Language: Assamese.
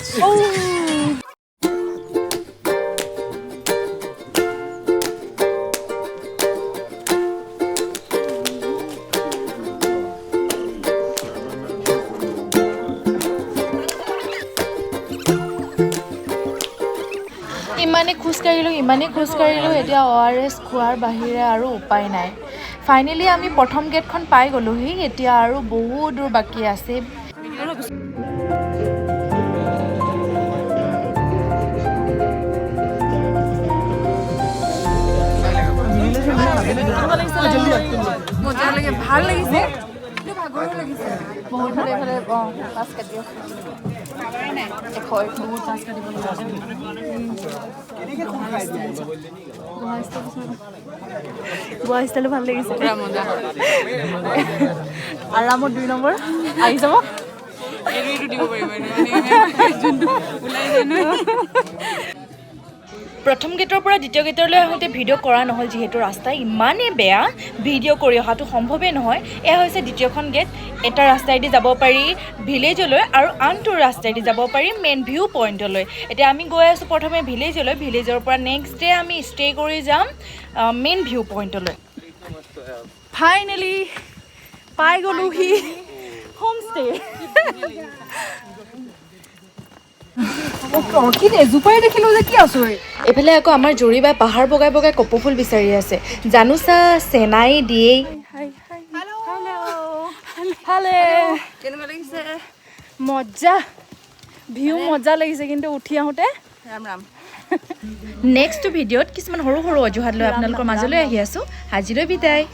ইমানেই খোজকাঢ়িলোঁ, ইমানেই খোজকাঢ়িলোঁ, এতিয়া অ' আৰ এছ খোৱাৰ বাহিৰে আৰু উপায় নাই। ফাইনেলি আমি প্ৰথম গেটখন পাই গ'লোহি। এতিয়া আৰু বহু দূৰ বাকী আছে। মজা লাগে, ভাল লাগিছে, কিন্তু ভাগৰো লাগিছে বহুত। ফালে ফালে অঁ পাছ কাটি আছে এশ বহুত পাছ কাটিব লগা। গোৱা ষ্টাইলো ভাল লাগিছে। আৰামত 2 নম্বৰ আহি যাব। এইটো দিব পাৰিব যোনটো ওলাই যায় নহয়। প্ৰথম গেটৰ পৰা দ্বিতীয় গেটলৈ আহোঁতে ভিডিঅ' কৰা নহ'ল, যিহেতু ৰাস্তা ইমানেই বেয়া, ভিডিঅ' কৰি অহাটো সম্ভৱেই নহয়। এয়া হৈছে দ্বিতীয়খন গেট। এটা ৰাস্তাইদি যাব পাৰি ভিলেজলৈ আৰু আনটো ৰাস্তাইদি যাব পাৰি মেইন ভিউ পইণ্টলৈ। এতিয়া আমি গৈ আছোঁ প্ৰথমে ভিলেজলৈ। ভিলেজৰ পৰা নেক্সট ডে আমি ষ্টে' কৰি যাম মেইন ভিউ পইণ্টলৈ। ফাইনেলি পাই গ'লোহি হোমষ্টে। কি এজোপাই দেখিলো যে, কি আচৰিত! এইফালে আকৌ আমাৰ জুৰিবাই পাহাৰ বগাই বগাই কপৌফুল বিচাৰি আছে। জানোচা চেনাই দিয়েই। ভালে। কেনেকুৱা লাগিছে? মজা ভিউ, মজা লাগিছে, কিন্তু উঠি আহোঁতে ৰাম ৰাম। নেক্সট ভিডিঅ'ত কিছুমান সৰু সৰু অজুহাত লৈ আপোনালোকৰ মাজলৈ আহি আছোঁ। আজিলৈ বিদায়।